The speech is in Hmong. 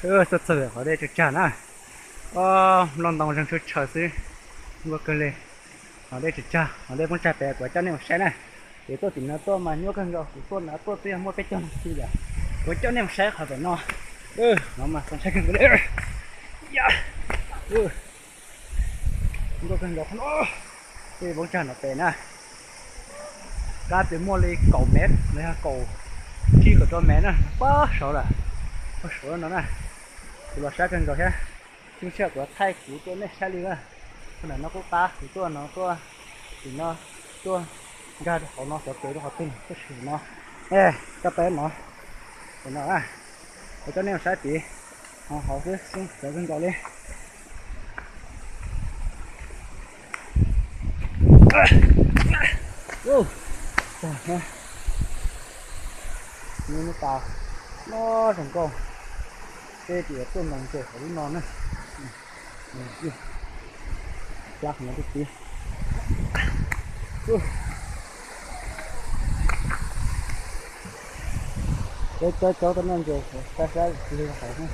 Txog txog qhov dej tsag tsag na, nplooj ntoo zeeg tshuab tshaws xwb, nkuaj kawg li. Qhov dej tsag tsag, qhov dej poob tsag pem kuv coj nej mus saib na. Ces tuaj tim no tuaj mas nyuaj kawg nkaus, kuv tuaj no tuaj twb yog muaj peb caug nas this yom. Kuv coj nej mus saib qhov pem no, no mas txaus ntshai kawg nkaus li. Nkuaj kawg nkaus qhov no, tej poob tsag no pem na. Kab twb muaj li kaum mev los yog kaum tsib kaum rau mev na, pab saud lawm, pab saud no na. Kuv los sab kawg nkaus thiab, tsis tsam kuv thaij kuv tuaj nej saib li na. Ntawm no kuj qab, kuv tuaj no tuaj, tim no tuaj nkag rau hauv no xyov kev rau qhov twg, tab sis no, e, kab peb no, no, kuv coj nej mus saib tid, hauv xwb xyov kawg nkaus li. Nyob tas no zoo nkauj, peb tias tuaj ntaus ntses hauv lub no na. Plab no twb tib. Peb cov cov tuaj noj ntses saib saib li hauv na.